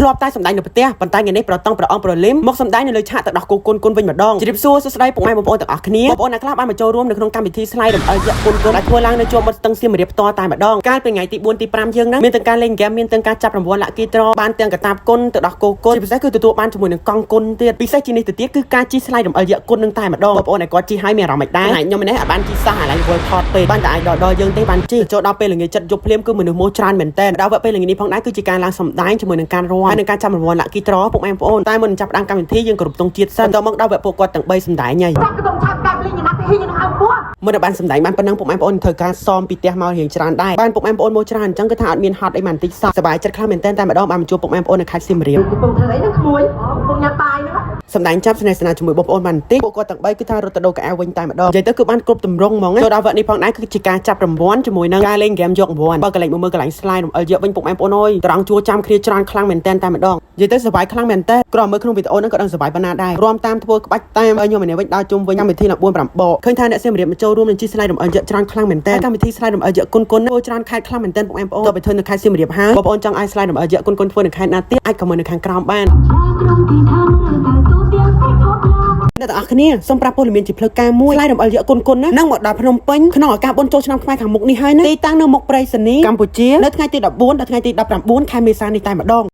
ធ្លាប់តែសម្ដែងនៅផ្ទះប៉ុន្តែថ្ងៃនេះប្រតង់ប្រអងប្រលឹមមកសម្ដែងនៅលើឆាកទឹកដោះគោគុនគុនវិញម្ដងជម្រាបសួរសួស្តីពុកម៉ែបងប្អូនទាំងអស់គ្នាបងប្អូនអ្នកខ្លះបានមកចូលរួមនៅក្នុងកម្មវិធីស្លាយរំអិលយៈគុនគុនដែលធ្វើឡើងនៅជាប់មាត់ស្ទឹងសៀមរាបផ្ទាល់តែម្ដងកាលពីថ្ងៃទី4ទី5យើងហ្នឹងមានទាំងការលេងហ្គេមមានទាំងការចាប់រង្វាន់ lucky draw បានទាំងកតាបគុណទឹកដោះគោគុណជាពិសេសគឺទទួលបានជាមួយនឹងកង់គុណទៀតពិសេសជាងនេះទៅទៀតគឺការជិះស្លាយរំអិលយៈគុណនឹងតែម្ដងបងប្អូនដែលគាត់ជិះឲ្យមានអារម្មណ៍មិនដែរខ្ញុំម្នេះអត់បានជិះសោះអាឡែងវល់ថតពេកបានតែអាចដល់ដល់យើងទេបានជិះចូលដល់ពេលល្ងាចចិត្តយប់ភ្លាមគឺមនុស្សមកច្រើនមែនតើដល់វគ្គពេលល្ងាចនេះផងដែរគឺជាការឡើងសម្ដែងជាមួយនឹងការរាំហើយនឹងការចាប់រង្វាន់ lucky draw ពុកម៉ែបងប្អូនតែមុននឹងចាប់ផ្ដើមកម្មវិធីយើងគោរពទង់ជាតិសិនបន្តមកដល់វគ្គពួកគាត់ទាំង3សម្ដែងហើយ ចាប់កតុងឆាប់កាប់លីងណាស់ទីហ៊ីនឹងហៅពួន មុនដល់បានសម្ដែងបានប៉ុណ្ណឹងពុកម៉ែបងប្អូនត្រូវការសមពីផ្ទះមករៀងច្រើនដែរបានពុកម៉ែបងប្អូនមកច្រើនអញ្ចឹងគឺថាអត់មានហត់អីបានតិចសោះសប្បាយចិត្តខ្លាំងមែនតើតែម្ដងបានមកជួបពុកម៉ែបងប្អូននៅខេត្តសៀមរាប កំពុងធ្វើអីហ្នឹងក្មួយកំពុងញ៉ាំបាយហ្នឹង សម្ដែងចាប់ស្នេហ៍ស្នាជាមួយបងប្អូនបានបន្តិចពួកគាត់ទាំង3គឺថារត់ទៅដូរកៅអៅវិញតែម្ដងនិយាយទៅគឺបានគ្រប់ទម្រង់ហ្មងចូលដល់វគ្គនេះផងដែរគឺជាការចាប់រង្វាន់ជាមួយនឹងការលេងហ្គេមយករង្វាន់បើកន្លែងមើលកន្លែងស្លាយរំអិលយកវិញពុកម៉ែបងប្អូនអើយត្រង់ជួរចាំគ្នាច្រើនខ្លាំងមែនតើតែម្ដងនិយាយទៅសប្បាយខ្លាំងមែនតើក្រមើលក្នុងវីដេអូហ្នឹងក៏ដឹងសប្បាយប៉ុណ្ណាដែររួមតាមធ្វើក្បាច់តាមឲ្យខ្ញុំម្នាក់វិញដើរជុំវិញកម្មវិធីឡើង4 5បកឃើញថាអ្នកសៀមរាបមកចូលរួមនឹងជិះស្លាយរំអិលយកច្រើនខ្លាំងមែនតើកម្មវិធីស្លាយរំអិលយកគុណគុណធ្វើច្រើនខេត្តខ្លាំងមែនតើពុកម៉ែបងប្អូនទៅไปធ្វើនៅខេត្តសៀមរាបហើយបងប្អូនចង់ឲ្យស្លាយរំអិលយកគុណគុណធ្វើនៅខេត្តណាទៀតអាច comment នៅខាងក្រោមបាន ក្រុងទីឋានឬទៅទូទាំងពិភពលោក អ្នកទាំងអស់គ្នាសូមប្រាប់ព័ត៌មានជាផ្លូវការមួយស្លាយរំអិលយកគុណគុណណានឹងមកដល់ភ្នំពេញក្នុងឱកាសបុណ្យចូលឆ្នាំខ្មែរខាងមុខនេះហើយណាទីតាំងនៅមុខប្រៃសណីកម្ពុជានៅថ្ងៃទី14ដល់ថ្ងៃទី19ខែមេសានេះតែម្ដង។